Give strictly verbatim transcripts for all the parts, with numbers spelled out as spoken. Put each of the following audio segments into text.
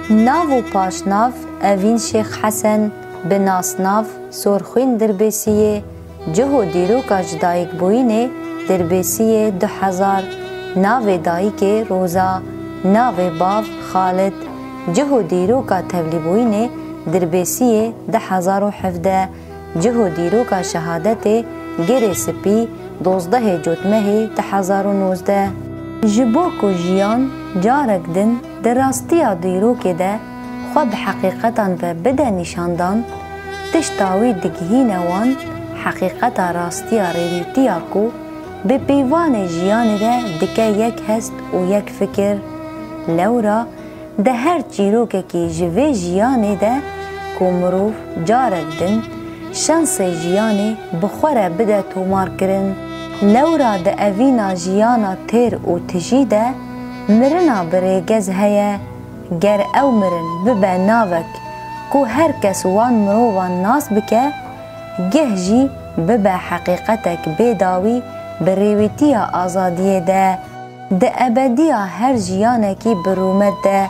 Nav û paşnav: Evîn Şêx Hesen, bi nasnav Sorxwîn Dirbêsiyê, cih û dîroka ji dayikbûyînê Dirbêsiyê du hezar, navê dayikê Roza, navê bav Xalid, cih û dîroka tevlîbûyînê Dirbêsiyê du hezar û hevdeh, cih û dîroka şehadetê Girê Spî, dozdehê Cotmehê du hezar û nozdeh. Ji bo ku jiyan carek din di rastiya dîrokê de xwe bi heqîqetan ve bide nîşandan, tişta wî digihîne wan heqîqeta rastiya rêwîtiya ku bi pîvanê jiyanê de dike yek hest û yek fikir. Lewra di her çîrokekî ji vê jiyanê de ku mirov carek din şansê jiyanê bi xwe re bide tomarkirin. Lewra di evîna jiyana têr û tijî de mirina bi rêgez heye. Ger ew mirin bibe navek ku her kes wan mirovan nas bike, geh jî bibe heqîqetek bê dawî bi rêwîtiya azadiyê de. Di ebediya her jiyanekî bi rûmet de,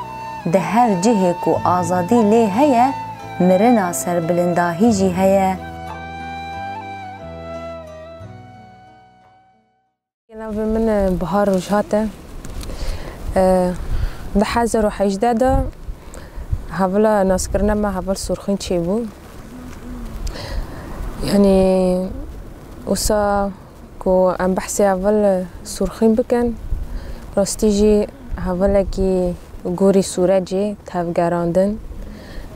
di her cihê ku azadî lê heye, mirina serbilindahî jî heye. Navê min, e, Bahar Rojhat e. E, du hezar û hejdeh de hevila naskirina me heval Sorxîn çêbû. Yanî, wisa ku em behsê heval Sorxîn bikin, rastî jî hevalekî gorî sûrecê tevgerandin,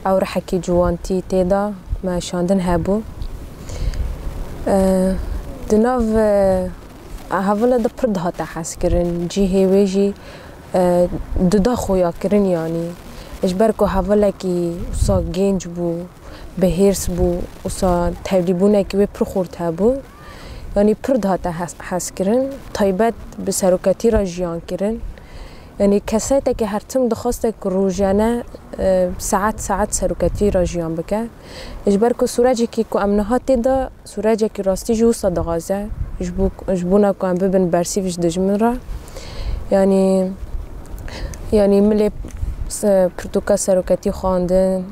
ew rihekî ciwantî tê de meşandin hebû. E, di nav, e, hevala de pir dihate hezkirin, cihê wê jî, e, dida xuyakirin, yanî ji ber ku hevalekî wisa genc bû, bi hêrs bû, wisa tevlîbûnekî wê pir xurt hebû. Yanî pir dihate hes-, hezkirin, taybet bi seroketî re jiyan kirin. Yanî kesayeteke her tim dixwaste ku rojane, e, saet saet seroketî re jiyan bike. Ji ber ku sûrecekî ku em niha tê de, sûrecekî rastî jî wisa dixwaze, ji bo, ji bona ku em bibin bersîv ji dijmin re. Yanî, yanî milê s-, pirtûka seroketî xwendin,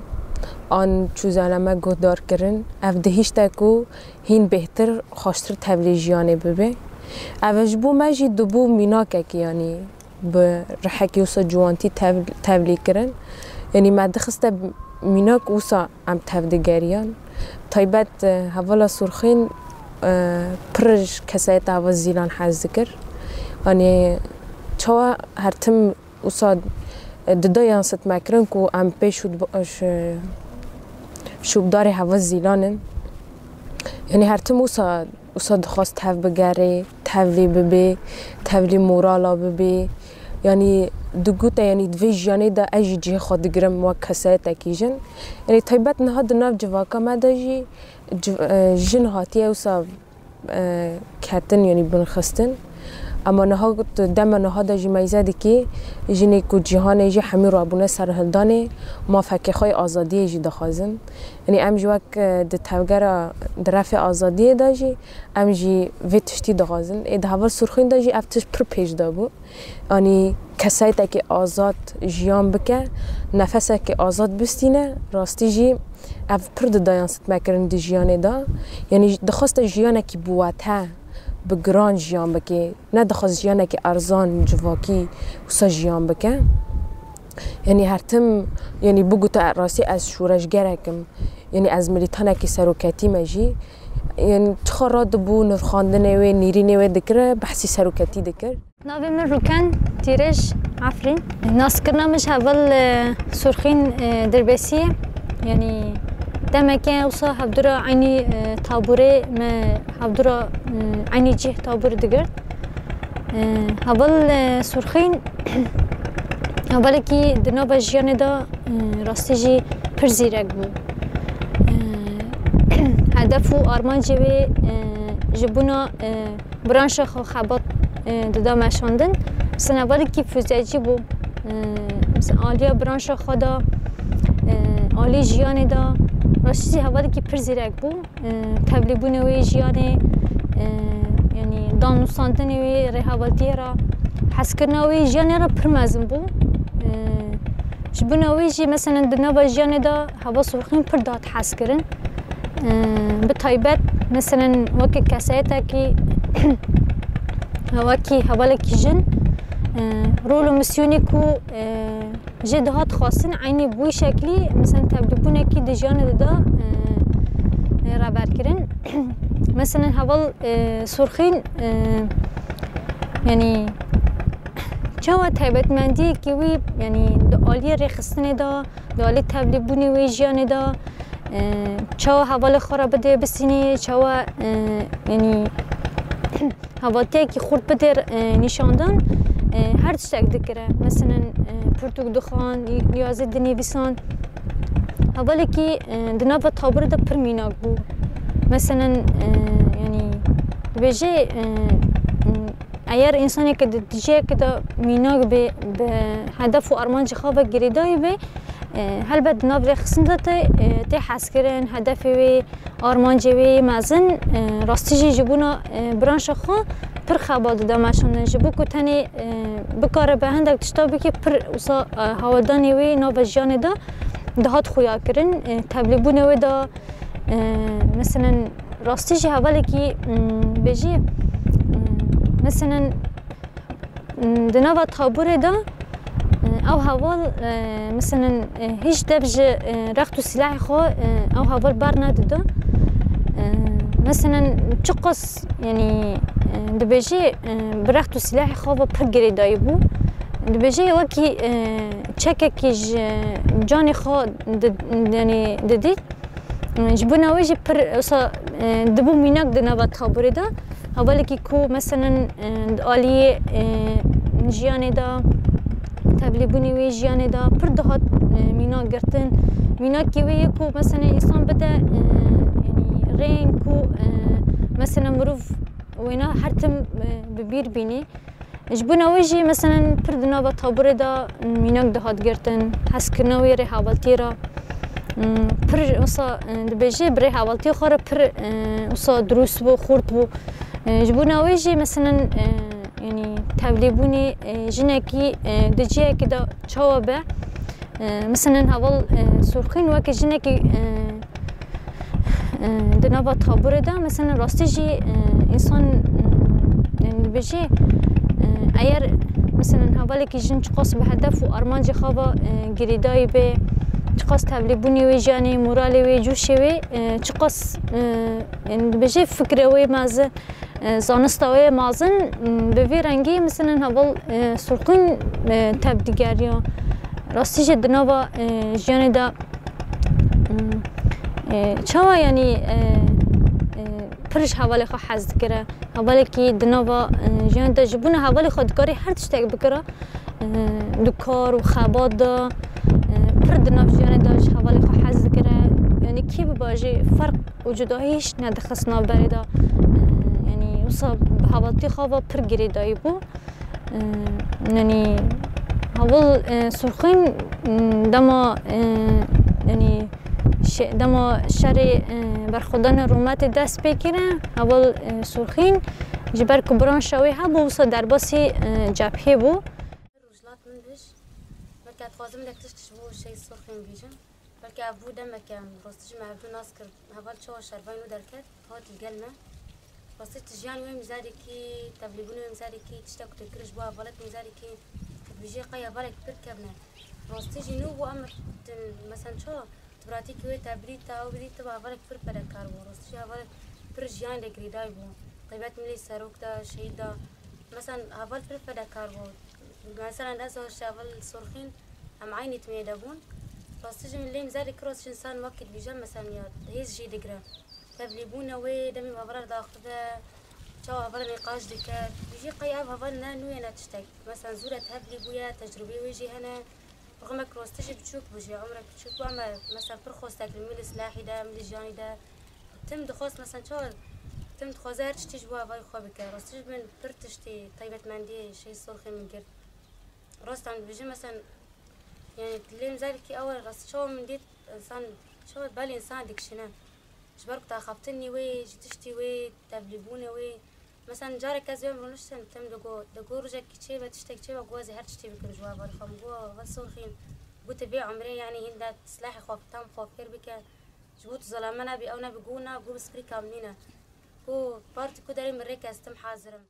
an çûzaname guhdar kirin. Ev dihişte ku hîn bêhtir, xweştir tevlî jiyanê bibe. Ev ji bo me jî dibû mînakekî, yanî bi rihekî wisa ciwantî tev-, tevlî kirin. Yanî me dixiste mînak, wisa em tev digeriyan. Taybet, e, hevala Sorxîn, e, pir ji kesayeta heval Zîlan hez dikir. Yanî çawa her tim wisa, e, dida yan sitmekirin ku em pê şûd-, ş-, şûbdarê heval Zîlan in. Yanî her tim wisa, wisa dixwast tev bigerê, tevlî bibê, tevlî morala bibê. Yanî digote, yanî di vê jiyanê de ez jî cihê xwe digirim wek kesayetekî jin. Yanî taybet niha di nav civaka me de jî civ-, e, jin hatiye wisa, e, ketin, yanî binxistin. Ema niha, dema niha de jî meyze dikê jinê ku cîhanê jî hemî rabûne serhildanê, mafekê xwe yê azadiyê jî dixwazin. Yanî em jî wek, e, di tevgera, di refê azadiyê de jî em jî vê tiştî dixwazin. Ê di heval Sorxîn de jî ev tişt pir pêş de bû. Yanî kesayetekî azad jiyan bike, nefesekî azad bistîne, rastî jî ev pir didayan sitmekirin di jiyanê de. Yanî dixwaste jiyanekî bi wete, bi giran jiyan bike, nedixwast jiyanekî erzan, civakî wisa jiyan bike. Yanî her tim, yanî bigote rastî ez şoreşgerek im, yanî ez milîtanekî seroketî me jî. Yanî çixa radibû nirxandinê wê, nîrînê wê dikir, behsî seroketî dikir. Navê min Rûken Tîrêj, Efrîn. Naskirina min ji heval, e, Sorxîn, e, Dirbêsiyê. Yanî demeke wisa hevdûra eynî, e, taborê me hevdûra, e, eynî cih tabor digirt. E, heval, e, Sorxîn hevalekî di nava jiyanê de, e, rastî jî pir zîrek bû. E, hedef û armancê wê, e, ji bona, e, branşa xwe xebat, e, dida meşandin. Mesela hevalekî fizecî bû. E, mesela aliya branşa xwe de, e, alî jiyanê de rastî hevalekî pir zîrek bû. E, tevlîbûnê wê jiyanê, e, yanî danûstandinê wê rêhevaltiyê re, hezkirina wê jiyanê re pir mezin bû. E, Ji bona wê jî, meselen, di nava jiyanê de heval Sorxîn pir dihat hezkirin. Ee, bi taybet, meselen, weke kesayetekî, wekî hevalekî jin, e, rol û misyonê ku, e, jê dihat xwestin, eynî bi wî şeklî, meselen, tevlîbûnekî di jiyanê de, e, e, reber kirin. Meselen, heval, e, Sorxîn, e, yanî, çawa taybetmendiyekî wî, yanî, di aliyê rêxistinê de, di aliyê tevlîbûnê wê jiyanê de, e, çawa hevalê xwe re bidê bisînê, çawa, e, yanî, hevaltiyekî xurt bidê, e, nîşandan, e, her tiştek dikire. Meselen, e, pirtûk dixwand, yazî dinivîsand. Hevalekî, e, di nava taborê de pir mînak bû. Meselen, e, yanî, dibêje, e, eger însanekî di dijiyekî de mînak bê, bi hedef û armancê xwe ve girêdayî bê, e, helbet di nav rêxistin de tê, e, tê hezkirin, hedefê wê, armancê wê yê mezin, e, rastî jî ji bona, e, branşa xwe pir xebat dida meşandin. Ji bo ku tenê, e, bikare be hindek tişta bike, pir wisa, e, hawldanê wê nava jiyanê de dihat xuya kirin. E, tevlîbûnê wê de, e, meselen, rastî jî hevalekî, m, bêjî, m, meselen, Di nava taborê de, e, ew heval, e, meselen, e, hîç dev ji, e, rext û silahê xwe, e, ew heval bernedida. E, meselen, çiqas, yanî, e, dibêjî, e, bi rext û silahê xwe ve pir girêdayî bû. Dibêjî wekî, e, çekekî ji canê xwe di-, yanî didît. Ji bona wê jî pir wisa, e, dibû mînak di nava taborê de. Hevalekî ku, meselen, e, di aliyê, e, jiyanê de, tevlîbûnê wê jiyanê de pir dihat, e, mînak girtin. Mînakê wê yê ku, meselen, însan bide, e, yanî rêyên ku, e, meselen, mirov wêna her tim, e, bi bîr bînî. Ji bona wê jî, meselen, pir di nava taborê de mînak dihat girtin, hezkirina wê rêhevaltiyê re, m, pir wisa, e, dibêje bi rêhevaltiyê xwe re pir, e, wisa dirûst bû, xurt bû. E, ji bona wê jî, meselen, e, yanî tevlîbûnê, e, jinekî, e, di cihekî de çawa be, e, meselen, heval, e, Sorxîn weke jinekî, e, e, di nava taborê de, mesela, rastî jî, e, însan, e, yanî dibêjî, e, eger, mesela, hevalekî jin çiqas bi hedef û armancê xwe ve, e, girêdayî be, çiqas tevlîbûnê wê jiyanê, moralê wê, coşê wê, e, çiqas, e, yanî dibêjî fikrê wê mezin, e, zanista wê mezin, m, bi vî rengî, mesela, heval, e, Sorxîn, e, tev digeriya. Rastî jî di nava, e, jiyanê de, m, e, çawa, yanî, e, e, pir ji hevalê xwe hez dikire. Hevalekî di nava, e, jiyanê de ji bona hevalê xwe dikarî her tiştek bikira. E, di kar û xebat de, e, pir di nav jiyanê de ji hevalê xwe hez dikire. Yanî kî biba jî ferq û cudahî hîç nedixist navberê de. E, yanî wisa bi hevaltî xwe ve pir girêdayî bû. E, yanî heval, e, Sorxîn, m, dema, e, yanî şe-, dema şerê, e, berxwedana rûmetê dest pê kire, heval, e, Sorxîn ji ber ku branşa wê hebû, wisa derbasî, e, cephê bû. Rojhilat min dij, belkî ez dixwazim hinek tişt ji bo Şehîd Sorxîn bêjim. Belkî ev bû demeke em rastî jî me hevdu nas kir, heval çawa şervayê nû derket, hat li gel me. Rastî tu jiyan wê mîzarekî, tevlîbûnê wê mîzarekî, tiştek ku tu kir ji bo hevalek mîzarekî, tu dibêjî qey hevalek pir kevn e. Rastî jî nû bû em, tu, mesela çawa, tu bi ratîkî wê te bidî, te ew bidî, tu bi hevalek pir fedakar bû. Rastî jî hevalek pir jiyan de girêdayî bû. Taybet milê serok de, şehîd de. Mesela heval pir fedakar bû. Mesela ez û Şeval Sorxîn em eynî timê de bûn. Rastî jî min lê mîzerê kir, rastî jî însan wekî dibêje, mesela ya hêz jê digire. Tevlîbûna wê demê bi hevalan daxivî, çawa hevalan nîqaş dike. Dibêjî qey ev heval ne nû ye ne tiştek. Mesela zû re tevlî bûye, tecrûbeyê wê jî hene. Rixmek rastî jî biçûk bû jî, umrek biçûk bû, em mesela pir xwestek li milê silahî de, milê jiyanî de. Tim dixwest, mesela çawa tim dixwaze her tiştî ji bo hevalê xwe bike. Rastî jî min pir tiştê taybetmendiyê Şehîd Sorxê min girt. Rast em dibêjin, mesela, yani lê mîzerkî ew e, rastî çawa min dît, însan, çawa belê însan dikişîne. Ji ber ku daxaftinî wê, ji tiştî wê, tevlîbûnê wê. Mesela carek ez wê em rûniştin, tim digo, digo rojekî çêbe, tiştek çêbe, ku ez ê her tiştê bikim ji bo hevalê xwe. Min got, heval Sorxîn, Gote vê umrê, yanî hîn de silahê xwe tam xwe fêr bike. Ji bo tu zelame nebî, ew ne bi gû ne, gû bi sprî kam nîne. Ku partî ku derê min rê kes tim hazir im.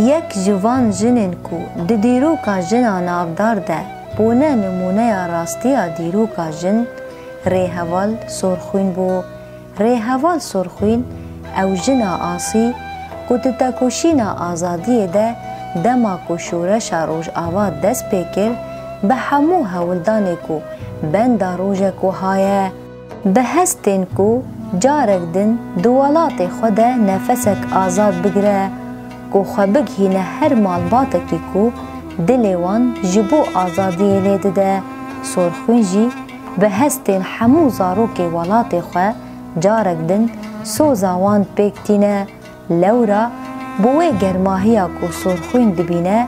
Yek ji van jinên ku di dîroka jina navdar de bûne nimûneya rastiya dîroka jin, Rêheval Sorxwîn bû. Rêheval Sorxwîn, ew jina asî ku di tekoşîna azadiyê de dema ku şoreşa Rojava dest pê kir, bi hemû hewldanê ku benda rojek wiha ye, bi hestên ku carek din di welatê xwe de nefesek azad bigire, ku xwe bigihîne her malbatekî ku dilê wan ji bo azadiyê lê dide. Sorxwîn jî bi hestên hemû zarokê welatê xwe carek din soza wan pêk tîne. Lewra bi wê germahiya ku Sorxwîn dibîne,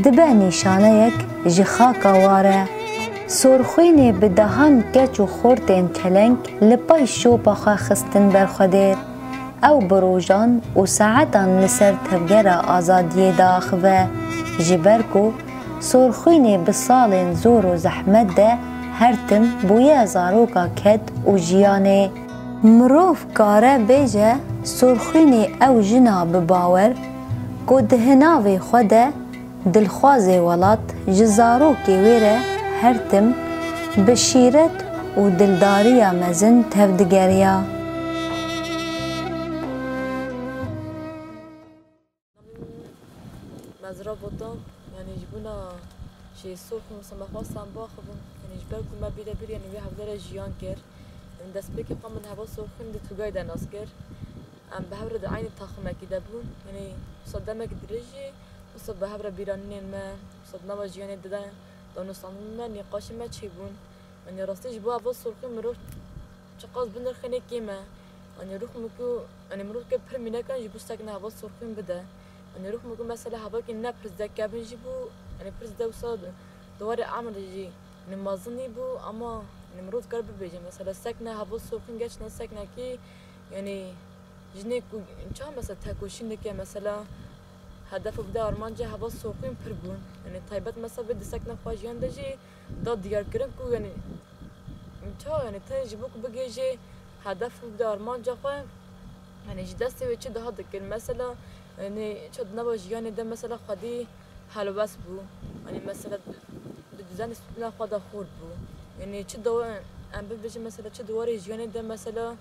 dibe nîşaneyek ji xaka war e. Sorxwînê bi dehan keç û xortên keleng li pey şopa xwe xistin ber xwe dêr. Ew bi rojan û saetan li ser tevgera azadiyê diaxive, ji ber ku Sorxwînê bi salên zor û zehmet de her tim bûye zaroka ked û jiyanê. Mirov kare bêje, Sorxwînê ew jina bi bawer ku di hinavê xwe de dilxwazê welat ji zarokê wê re her tim bi şîret û dildariya mezin tevdigeriya. Mezra Botan, yanî ji bona şêst sor xwe mesela me xwest em biaxivin, yanî ji ber ku me bîre bir, yanî wê hevdere jiyan kir. Yanî destpêkê xwe min Heval Sorxwîn di Tugay de nas kir. Em bi hev re di eynî taximekî de bûn. Yanî wisa demek dirêj jî, wisa bi hev re bîranînên me, wisa di nava jiyanê de danûstandinên me, nîqaşên me çêbûn. Yanî rastî ji bo Heval Sorxwîn mirov çiqas binirxîne kêm e. Yanî rûxmê ku, yanî mirov ke pir mînekan ji bo sekna Heval Sorxwîn bide. Yanî rûxmê ku mesela hevalkî ne pir zêde kevin jî bû, yanî pir zêde wisa di warê emrê jî, yanî mezin nîbû, ama, yanî mirov dikare bibêje mesela sekna Heval Sorxwîn gerçekten seknekî, yanî jinê ku çawa mesela tekoşîn dike, mesela hedef û bide armanca Heval Sorxwîn pir bûn. Yanî taybet mesela vê di sekna xwe jiyan de jî da diyarkirin ku, yanî, çawa, yanî, tenê ji bo ku bigihêje hedef û bide armanca xwe, yanî, ji destê wê çi daha dikir. Mesela, yanî, çi di nava jiyanê de, mesela, xwedî helwest bû. Yanî, mesela, di, di dizanê stûna xwe de xurt bû. Yanî, çi dawa, em bibêjin, mesela, çi di warê jiyanê de, mesela,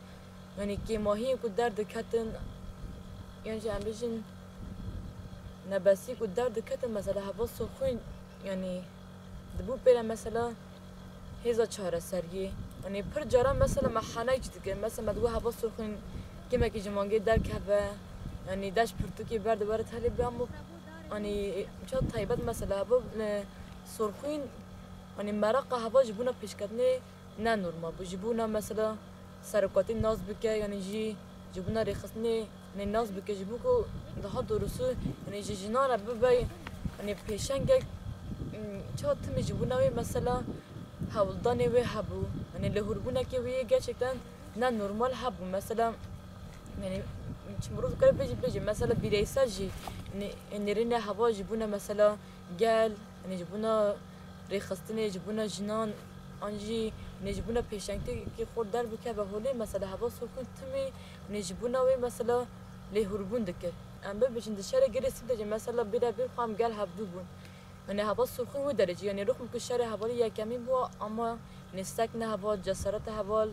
yanî, kêmahiyên ku derdiketin, yan jî em bêjin, nebesî ku derdiketin, mesela, Heval Sorxwîn, yanî, dibû pê re mesela hêza çareseriyê. Yanî pir caran mesela me henek jî dikir. Mesela me digot Heval Sorxwîn kêmekî ji mangê derkeve. Yanî deş pirtûkê berde were telê be, ama, yanî, ça taybet mesela Heval, e, Sorxwîn, yanî meraqa Heval ji bona pêşketinê ne normal bû. Ji bona mesela serokatî nas bike, yanî jî ji bona rêxistinê, yanî nas bike, ji bo ku daha doğrusu, yanî ji jinan re bibe, yanî pêşengek, ım, çawa timî ji bona wê mesela hewldanê wê hebû. Yanî lihûrbûnekê wê yê gerçekten ne normal hebû. Mesela, yanî çi mirov dikare bêjî, bêjî, mesela bireysel jî, yanî nêrîna Heval ji bona mesela gel, yanî ji bona rêxistinê, ji bona jinan, an jî, yanî ji bona pêşengtiyekî xurt derbikeve holê, mesela Heval Sorxwîn timî, yanî ji bona wê mesela lihûrbûn dikir. Em bibêjin di şerê Girê Spî de jî mesela bîra bîr xwe em gel hevdû bûn. Yanî Heval Sorxwîn wê derecî, yanî rûxmê ku şerê Hevalî yekemîn bû, ama, yanî sekna Heval, cesareta Heval,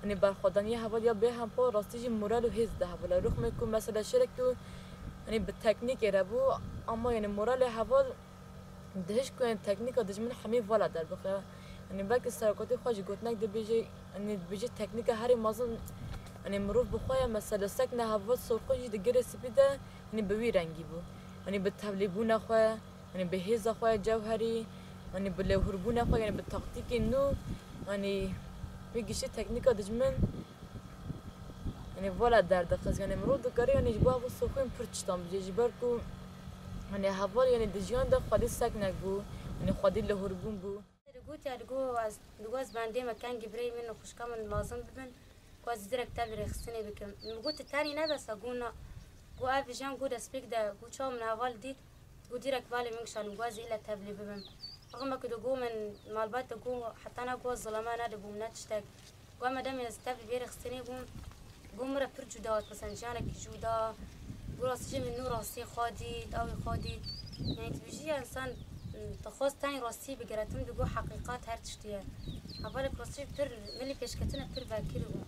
yanî berxwedaniyê Heval ya bêhempa rastî jî moral û hêz dide Heval. Rûxmê ku mesela şerek tu, yanî bi teknîkê re bû, ama, yanî moralê Heval dihişt ku, yanî teknîka dijmin hemî vala derbixe. Yanî belkî serokatî xwe jî gotinek dibêje, yanî dibêje teknîka herî mezin, yanî mirov bi xwe ye, mesela sekna Heval Sorxwîn jî di Girê Spî de, yanî bi wî rengî bû. Yanî bi tevlîbûna xwe, yanî bi hêza xwe ya cewherî, yanî bi lêhûrbûna xwe, yanî bi taktîkên nû, yanî wê giştî teknîka dijmin, yanî vala derdixist. Yanî mirov dikare, yanî ji bo Heval Sorxwîn pir tiştan bêje, ji ber ku, yanî Heval, yanî di jiyan de xwedî seknek bû, yanî xwedî lihûrbûn bû. Gotiye, digo ez, digo ez bendê me kengî birê min û xwişka min mezin bibin, ku ez direk tevlî rêxistinê bikim. Min got, tu tenî ne bes e, got na. Got ev jiyan, got destpêk de, got çawa min heval dît, got direk balê min kişand, got ez êle tevlî bibim. Axir me ku digo min malbat digo, heta ne got zileme nedibûm, ne tiştek. Got me demê ez tevlî vê rêxistinê bûm, got min re pir cuda hat, mesela jiyanekî cuda. Got rastî jî min nû rastî xwe dît, ew ê xwe dît. Yani tu bijî ya insan, mm, dixwest tenê rastî bigire, tim digo heqîqat her tiştî ye. Hevalek rastî jî pir milî pêşketine pir vekirî bû.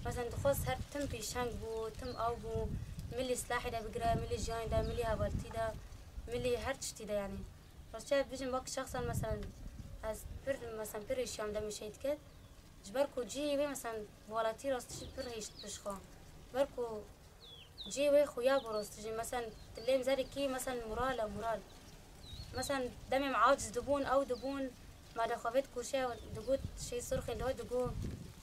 Mesela dixwest her tim pêşeng bû, tim ew bû, milî silahê de bigire, milî jiyanê de, milî hevaltî de, milî her tiştî de yani. Rastî ev bijim wek şexsen mesela ez pir, mesela pir êşiyam demê şehîd ket. Ji ber ku cihê wê mesela welatî rastî jî pir hêşt pişt xwe. Ji ber ku cihê wê xuya bû rastî jî. Mesela tu lêm zerekî mesela mural e, mural. Mesela demê me aciz dibûn, ew dibûn, me de xwe vê dikoşe, digot şehîd Surxîn de digo,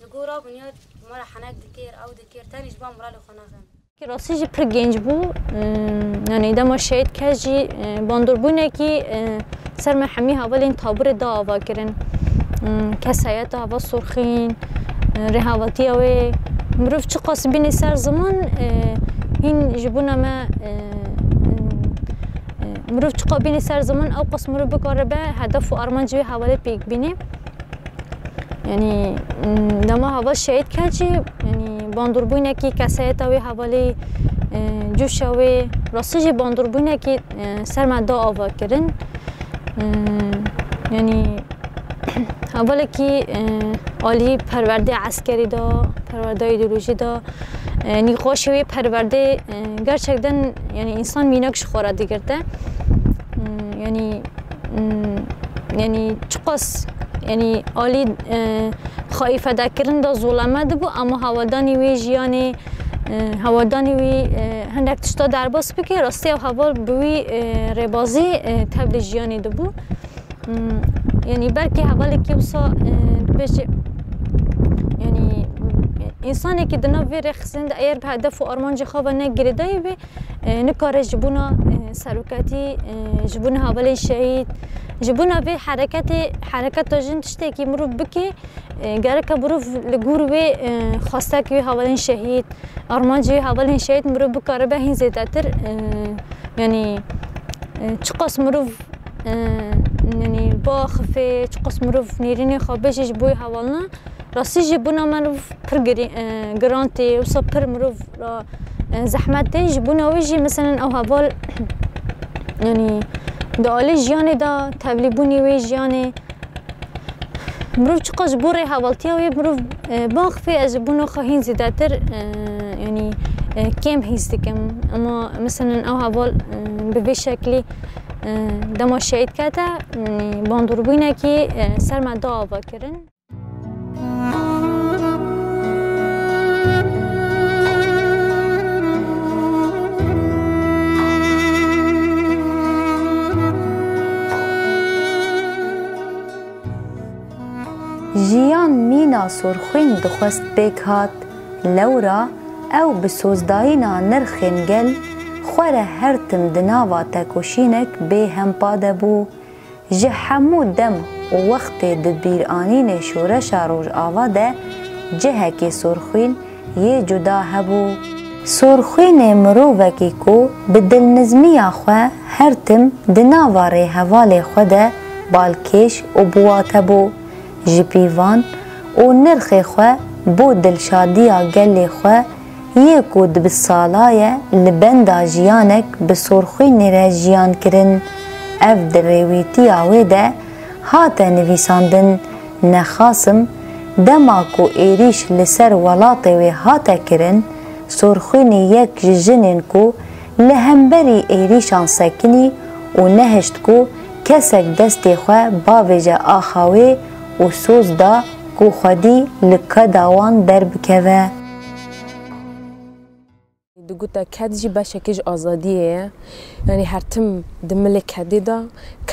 digo rabûn ya me re henek dikir, ew dikir, tenê ji bo muralê xwe naxin. Rastî jî pir genc bû. Em, yanî dema şehîd ke jî, e, bandorboyinekî, e, ser me hemî hevalên taburê da ava kirin. Em, kesayeta heva Surxîn, e, rêhevatiya wê. Mirov çiqas bînî ser ziman, e, hîn ji bona me, e, e, mirov çiqas bînî ser ziman, ew qas mirov bikaribe hedef û armancê wê hevalê pêk bînî. Yanî, m, dema heval şehîd ke jî, yanî, bandorboyinekî kesayeta wê hevalê, e, cûşa wê, rastî jî bandorboyinekî, e, ser me da ava kirin. E, yanî, hevalekî, e, alî perwerdê eskerî de, perwerdeya îdeolojî de, e, nîqaşê wê perwerdê, e, gerçekten, yanî, însan mînak ji xwe re digirte. M, yanî, Hmm, yanî çiqas, yanî alî, e, xwe îfade kirin de zoleme dibû, ema hewadanî wî jiyanê, e, hewadanî wî, e, hinek tişta derbas bike, rastî ew heval bi wî, e, rêbazî, e, tevlî jiyanê dibû. Hmm, yanî belkî hevalekî wisa, e, dibêje, yanî, e, însanekî di nav vê rêxistinê de eger bi hedef û armancê xwe ve ne girêdayî be, e, nikare ji bona, e, seroketî, e, ji bona hevalên şehîd, ji bona vê hereketê, hereketa jin tiştekî mirov bike, e, gereke mirov li gor wê, e, xwestekî wê hevalên şehîd, armancê wê hevalên şehîd mirov bikaribe hîn zêdetir, e, yanî, e, çiqas mirov, e, yanî biaxifê, çiqas mirov nêrînê xwe bêje ji bo wê hevalina, rastî jî bona me pir girî-, e, giran tê, wisa pir mirov re, e, zehmet tê. Ji bona wê jî, meselen, ew heval, yanî, di alî jiyanê de, tevlîbûnê wê jiyanê, mirov çiqas ji bo rêhevaltiya wê mirov, e, biaxifê, ez ji bona xwe hîn zêdetir, e, yanî, e, kêm hîs dikim. Ema, meselen, ew heval, e, bi vê şeklî, e, dema şehîd kete, yanî, bandorboyinekî, e, ser me da ava kirin. Jiyan mîna Sorxwîn dixwest pêk hat, lewra ew bi sozdayîna nirxên gel xwe re her tim di nava tekoşînek bê hempa de bû. Ji hemû dem û wextê di bîranînê şoreşa Rojava de cihekê Sorxwîn yê cuda hebû. Sorxwînê mirovekî ku bi dilnizmiya xwe her tim di nava rêhevalê xwe de balkêş û biwate bû. Ji pîvan û nirxê xwe bo dilşadiya gelê xwe yê ku di bi sala ye li benda jiyanek bi Sorxwînê re jiyan kirin. Ev di rêwîtiya wê de hate nivîsandin, Nexasim, dema ku êrîş li ser welatê wê hate kirin, Sorxwînî yek ji jinên ku li hemberî êrîşan sekinî û nehişt ku kesek destê xwe bavêje axa wê û soz da ku xwedî li keda wan derbikeve. Digote ked jî beşekê ji azadiyê ye. Yanî her tim di milê kedê de,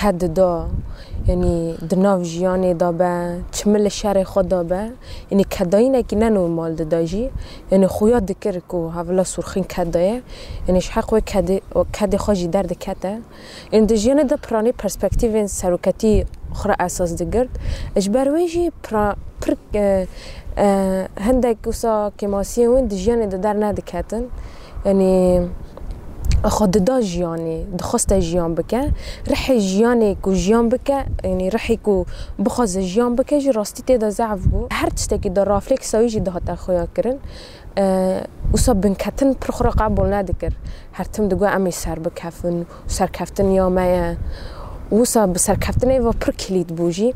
Ked dida, yanî di nav jiyanê de be, çi milê şerê xwe de be, yanî kedayînekî ne normal dida jî. Yanî xuya dikir ku hevila Sûrxîn ked de ye. Yanî ji heq wê kedê, kedê xwe jî derdikete. Yanî di jiyanê de piranî perspektîfên seroketî xwe re esas digirt. Ji ber wê jî pira-, pir, e, e, hindek wisa kêmasiyên wê di jiyanê de dernediketin. Yanî xwe dida jiyanê, dixwaste jiyan bike. Rihê jiyanê ku jiyan bike, yanî rihê ku bixwaze jiyan bike jî rastî tê de zehf bû. Her tiştekî de raflêksa wî jî dihate xuya kirin. E, wisa binketin pir xwe re qebûl nedikir. Her tim digot em ê ser bikefin û serkeftin ya me ye. Wisa bi serkeftinê ve pir kilît bû jî.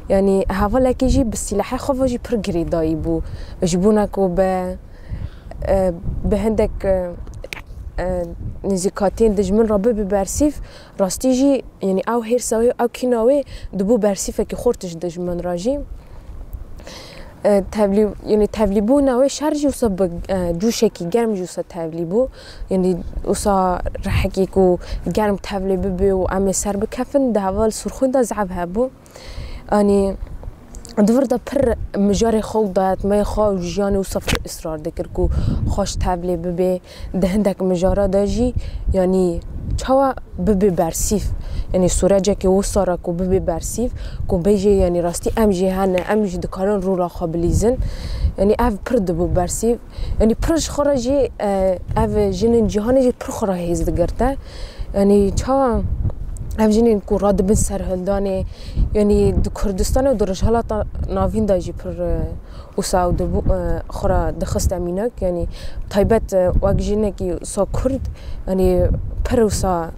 Yanî hevalekî jî bi sîlehê xwe ve jî pir girêdayî bû. Ji bona ku bi, e, bi hindek, e, e, nêzîkatiyên dijmin re bibe bersîv, rastî jî, yanî ew hêrsa wê, ew kîna wê dibû bersîfekî xurt ji dijmin re jî. E, tevlî-, yanî tevlîbûna wê şer jî wisa bi, e, cûşekî germ jî wisa tevlî bû. Yanî wisa rihekî ku germ tevlê bibe û em ê ser bikefin, di heval Sûrxwîn de zehf hebû. Yanî di vir de pir mijarê xwe û dayatmeyê xwe û jiyanê wisa pir israr dikir ku xwe ji tevlê bibe. Di hindek mijara de jî, yanî çawa bibe bersîv, yanî sûrecekê wisa re ku bibe bersîv, ku bêje, yanî rastî em jî hene, em jî dikarin rûla xwe bilîzin. Yanî ev pir dibû bersîv. Yanî pir ji xwe re jî, e, ev jinên cîhanê jî pir xwe re hêz digirte. Yanî çawa ev jinên ku radibin serhildanê, yanî di Kurdistanê û di Rojhilata Navîn de jî pir, e, wisa ew dibû, e, xwe re dixiste mînak, yanî taybet, e, wek jinekî wisa Kurd, yanî pir wisa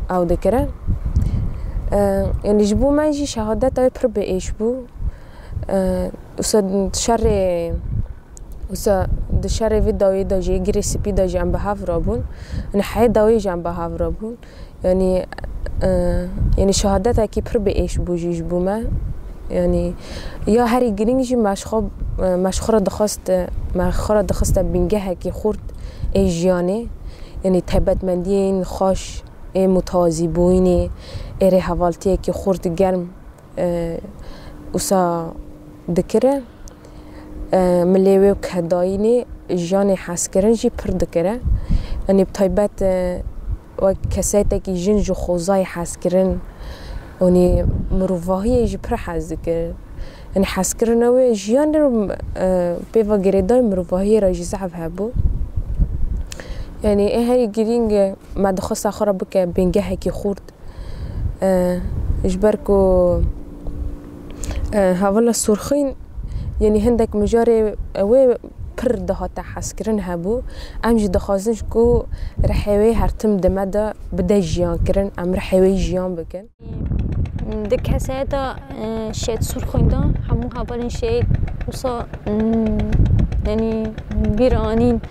ew dikire. E, yanî ji bo me jî şehadeta wê pir bi êş bû. E, wisa şerê, wisa di şerê vê dawiyê de jî, girê spî de jî em bi hev re bûn. Yanî heyê dawiyê jî em bi hev re bûn. Yanî, e, yanî şehadetekî pir bi êş bû jî ji bo me. Yanî ya herî girîng jî me ji xwe, e, me ji xwe re dixwest, e, me xwe re dixiste bingehekî xurt ê jiyanê. Yanî taybetmendiyên xweş ê mutewazîbûyînê, ê rêhevaltiyekî xurt germ, e, wisa dikire. E, milê wê û kedayînê jiyanê hezkirin jî pir dikire. Yanî bi taybet, e, wek kesayeteke jin ji xwezayê hezkirin, yanî mirovahiyê jî pir hez dikir. Yanî hezkirina wê jiyanê, e, pê ve girêdayî mirovahiyê re jî zehf hebû. Yanî ê herî girîng e, me dixwesta xwe re bike bingehekî xurt. E, ji ber ku, e, hevala Sûrxîn, yanî hindek mijarê wê pir dihate hezkirin hebû. Em jî dixwazin ji ku rihê wê her tim di me de bide jiyan kirin, em rihê wê jiyan bikin. Di kesayeta, e, Şehîd Sûrxîn de hemû hevalên şehîd wisa, mm, yanî bîr anîn.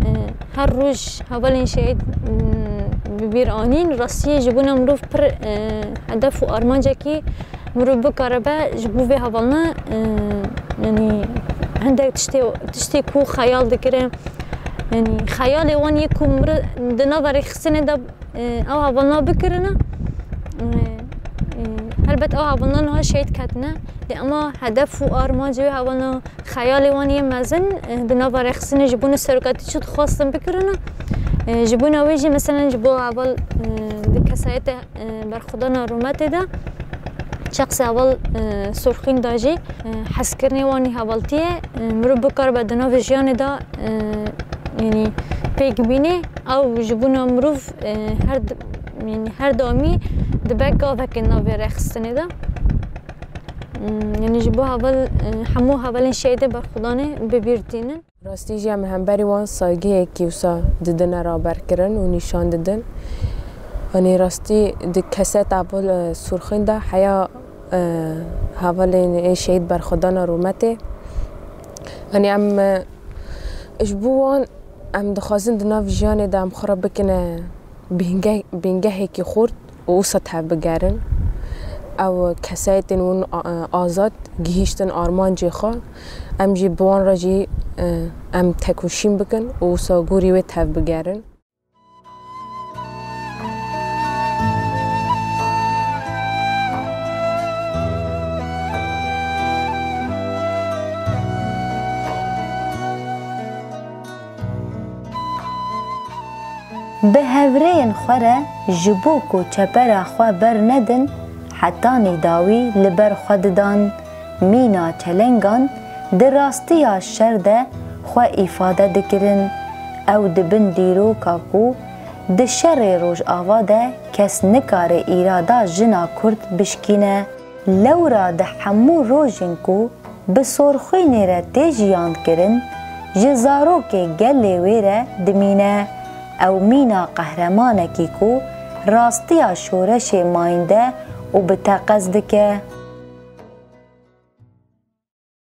E, her roj hevalên şehîd, mm, bi bîr anîn, rastiyê ji bona mirov pir, e, hedef û armancekî mirov bikaribe ji bo vê hevalina, e, yanî hindek tiştê, tiştê ku xeyal dikire, yanî xeyalê wan yê ku mirov di nava rêxistinê de, e, ew hevalina bikirine, e, e, helbet ew hevalina niha şehîd ketine, lê ema hedef û armancê wê hevalina Xeyalê wan yê mezin, e, di nava rêxistinê ji bona serokatî çi dixwastin bikirine. E, ji bona wê jî, meselen, ji bo heval, e, di kesayetê, e, berxwedana rûmetê de, şexsê heval, e, Sûrxîn de jî, e, hezkirinê wan ê hevaltiyê, e, mirov bikaribe di navê jiyanê de, e, yanî pêk bîne. Ew ji bona mirov, e, her d-, yanî her damî dibe gavekê navê rêxistinê de. Hmm, yanî ji bo heval, e, hemû hevalên şehîdê berxwedanê bi bîr tînin. Rastî jî em hemberî wan saygiyekî wisa didine raberkirin û nîşan didin. Yanî rastî di keseta heval, e, Sûrxîn de heya, e, hevalên ê şehîd berxwedana rûmetê. Yanî em, e, ji bo wan em dixwazin di nav jiyanê de em xwe re bikine bînge-, bîngehekî xurt û wisa tevbigerin. Ew kesayetên wan a-, azad gihîştin armancê xwe. Em jî bi wan re jî, e, em tekoşîn bikin û wisa gorî wê tevbigerin. Bi hevrêyên xwe re ji bo ku çepera xwe bernedin, hetanî dawî li ber xwe didan. Mîna çelengan di rastiya şer de xwe îfade dikirin. Ew dibin dîroka ku di şerê Rojava de kes nikare îrada jina Kurd bişkîne. Lewra di hemû rojên ku bi sorxwînê re tê jiyankirin, ji zarokê gelê wê re dimîne. Ew mîna qehremanekî ku rastiya şoreşê mayînde û bi teqez dike.